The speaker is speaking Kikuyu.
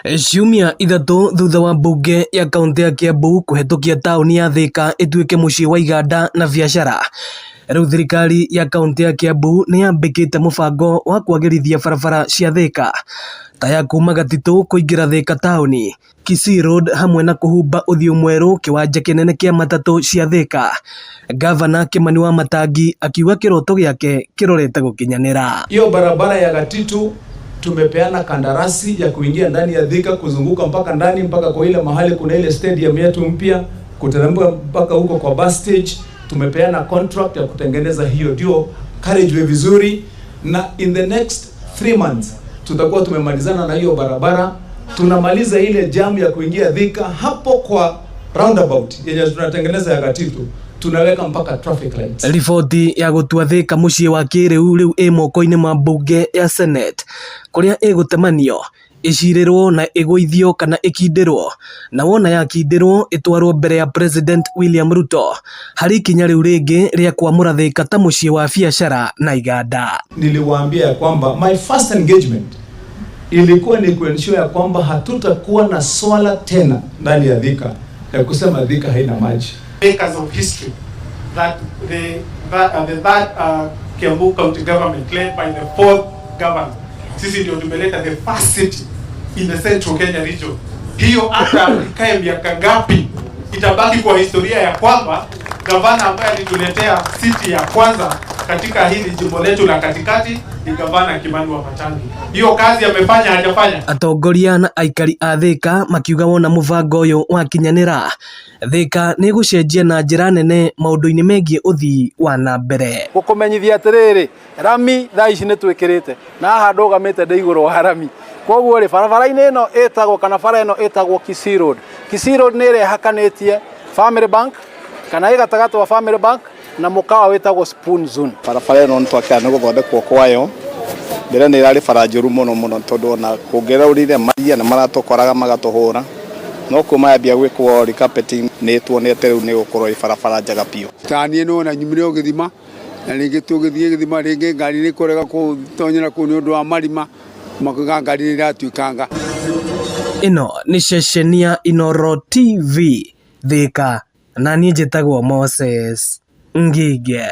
Ciumia 3 thutha wa mbunge ya kaunti ya Kiambu kũhetũkia taũni ya Thika ĩtuĩke mũciĩ wa iganda na biacara, rĩu thirikari ya kaunti ya Kiambu nĩ yambĩkĩte mũbango wa kwagĩrithia barabara cia Thika ta ya kuma Gatitũ kũingĩra Thika taũni, Kisii Road hamwe na kũhumba ũthiũ mwerũ kĩwanja kĩnene kĩa matatũ cia Thika. Gavana Kimani Wamatangi akiuga kĩroto gĩake kĩrorete gũkinyanĩra. Hiyo barabara ya Gatitu tumepeana kandarasi ya kuingia ndani ya Thika kuzunguka mpaka ndani mpaka kwa ile mahali kuna ile stadium yetu mpya kuteremka mpaka huko kwa bus stage. Tumepeana contract ya kutengeneza hiyo ndio carriageway vizuri, na in the next 3 months tutakuwa tumemalizana na hiyo barabara. Tunamaliza ile jam ya kuingia Thika hapo kwa roundabout yenye tunatengeneza ya Gatitu, tunaweka mpaka traffic lights. Riboti ya gũtua Thika mũciĩ wa kĩrĩu rĩu ĩ moko-inĩ ma mbunge ya Senate kũrĩa ĩgũtemanio ĩcirĩrwo na ĩgũithio kana ĩkindĩrwo, na wona yakindĩrwo ĩtwarwo mbere ya President William Ruto harĩ ikinya rĩu rĩngĩ rĩa kwamũra Thika ta mũciĩ wa biacara na iganda. Niliwaambia ya kwamba my first engagement ilikuwa ni kuensure ya kwamba hatutakuwa na swala tena ndani ya Thika ya kusema Thika haina maji. Makers of history that the that Kiambu County government, led by the fourth governor, sisi ndio tumeleta the first city in the Central Kenya region. Hiyo hata ikae miaka ngapi itabaki kwa historia ya kwamba gavana ambaye alituletea city ya kwanza katika hili jimbo letu la katikati ni Gavana Kimani Wamatangi. Hiyo kazi amefanya, hajafanya? Atongoria na aikari a Thika makiuga wona mũbango ũyũ wakinyanĩra, Thika nĩ ĩgũcenjia na njĩra nene maũndũ-inĩ megiĩ ũthii wa na mbere. Gũkũmenyithia atĩrĩrĩ, rami thaa ici nĩ twĩkĩrĩte na haha ndũgamĩte ndĩ igũrũ wa rami. Koguo rĩ, barabara-inĩ ĩno ĩtagwo kana bara ĩno ĩtagwo Kisii Road. Kisii Road nĩ ĩrĩa ĩhakanĩtie Family Bank kana ĩ gatagatĩ wa Family Bank na mũkawa wĩtagwo Spoon Zone. Barabara ĩno nĩ twakĩra nĩ gũthondekwo kwayo. Mbere nĩ ĩrarĩ bara njũru mũno mũno, tondũ ona kũngĩraurire maria nĩ maratũkoraga magatũhũra, no kuma yambia gwĩkwo recarpeting nĩ tuonete rĩu nĩ gũkorwo ĩ barabara njega biũ. Ta niĩ nĩwona nyumire o gĩthima na rĩngĩ tũgĩthiĩ gĩthima rĩngĩ ngari nĩ kũrega gũtonyera kũu nĩ ũndũ wa marima makauga ngari nĩ iratuĩkanga. Ĩno nĩ ceceni ya Inooro TV Thika, na niĩ njĩtagwo Moses Ngige.